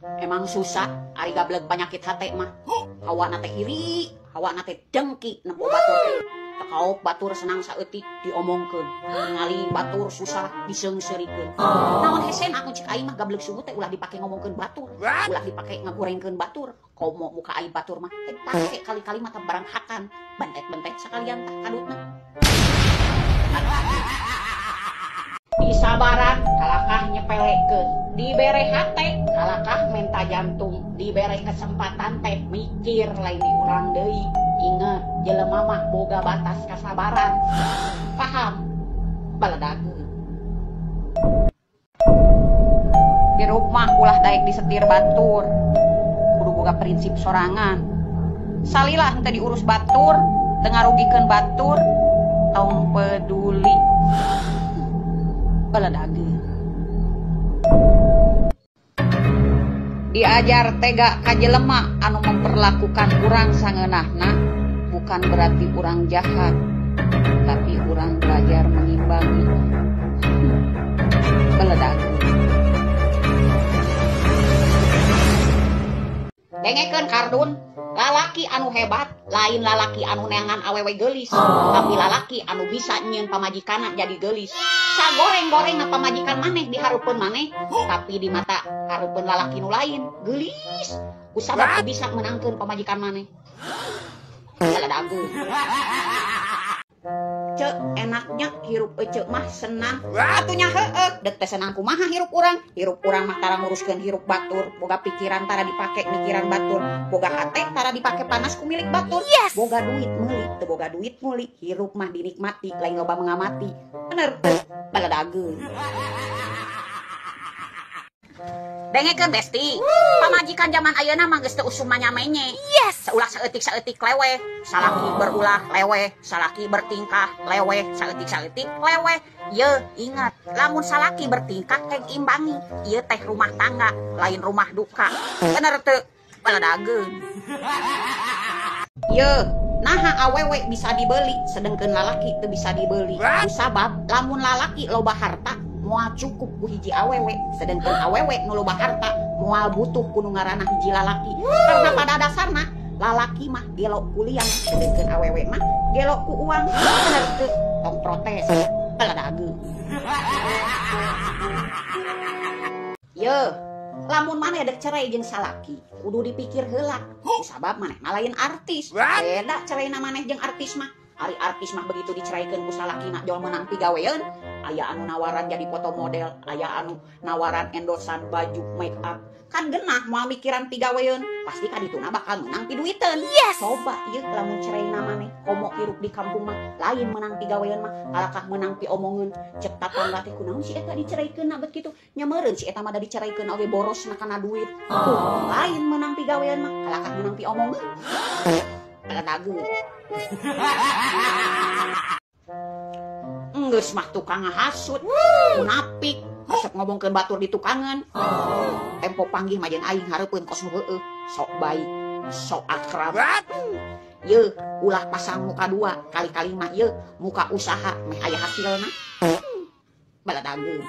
Emang susah ari gableg panyakit hate mah. Hawana teh iri, hawana teh dengki nempo batur teh. Tekaok batur senang saeutik diomongkeun. Ningali batur susah diseungseurikeun. Naon hesen aku cek aing mah gableg suhu teh ulah dipake ngomongkeun batur, ulah dipake ngagorengkeun batur. Komo muka aing batur mah teh pake kali-kali mata barang hakan, bentet-bentet sakalian tah kadutna. Disabaran kalakah nyepelekeun, dibere hate kalakah menta jantung, dibere kesempatan teh mikir lain di urang deui. Ingat, jelema mah boga batas kasabaran. Paham? Baledageun. Hirup mah ulah daek disetir batur. Kudu boga prinsip sorangan. Salilah henteu diurus batur, teu ngarugikeun batur, tong peduli. Baledageun. Diajar tega ka jelema anu memperlakukan urang sangeunahna bukan berarti urang jahat, tapi urang belajar mengimbangi. Baledageun. Dengekeun kardun, lalaki anu hebat lain lalaki anu neangan awewe geulis, tapi lalaki anu bisa nyieun pamajikanna jadi geulis. Sagoreng-gorengna pamajikan maneh di hareupeun maneh, tapi di mata hareupeun lalaki nu lain geulis. Kusabab teu bisa meunangkeun pamajikan maneh. Baledageun. Cek enaknya hirup ecek mah senang. Atunya heueuh, dek teh senang kumaha hirup urang. Hirup urang mah tara nguruskeun hirup batur, boga pikiran tara dipake mikiran batur, boga hate tara dipake panas ku milik batur. Yes. Boga duit meuli, teu boga duit meuli, hirup mah dinikmati, lain loba mengamati. Bener teu? Baledageun. Dengekeun besti, pamajikan zaman ayeuna mah geus teu usum manya-menye. Yes. Saulah saeutik-saeutik leweh, salaki berulah leweh, salaki bertingkah leweh, saeutik-saeutik leweh. Ye, ingat, lamun salaki bertingkah teh imbangi, ieu teh rumah tangga, lain rumah duka. Bener teu? Baledageun. Ye, naha awewe bisa dibeli, sedengkeun lalaki teu bisa dibeli. Kusabab lamun lalaki loba harta moal cukup ku hiji awewe, sedangkan awewe nu loba harta moal butuh ku nu ngaranna hiji lalaki. Karena pada dasarna lalaki mah gelo ku liang, sedangkan awewe mah gelo ku uang. Bener teu? Tong protes, baledageun. Ye, lamun maneh dek cerai jeung salaki, kudu dipikir heula. Kusabab maneh mah lain artis. Beda ceraina maneh jeung artis mah. Ari artis mah begitu diceraikeun ku salakina jol meunang pigaweun, aya anu nawaran jadi foto model, aya anu nawaran endorsan baju make up. Kan genah moal mikiran pigaweun, pasti ka dituna bakal meunang piduiteun. Yes. Coba ieu lamun ceraina maneh komo hirup di kampung mah lain meunang pigaweun mah, kalakah meunang piomongeun. Cek tatangga teh kunaon si eta diceraikeun bet kitu? Nya meureun si eta mah da diceraikeun oge borosna kana duit. Tuh, lain meunang pigaweun mah, kalakah meunang piomongeun. Baledageun. Geus mah tukang ngahasut, munafik, resep ngomongkeun batur di tukangan. Tempo panggih mah jeung aing hareupeun kos nu heueuh, sok baik, sok akrab. Ye, ulah pasang muka dua, kali-kali mah ye muka usaha meh aya hasilna. Baledageun.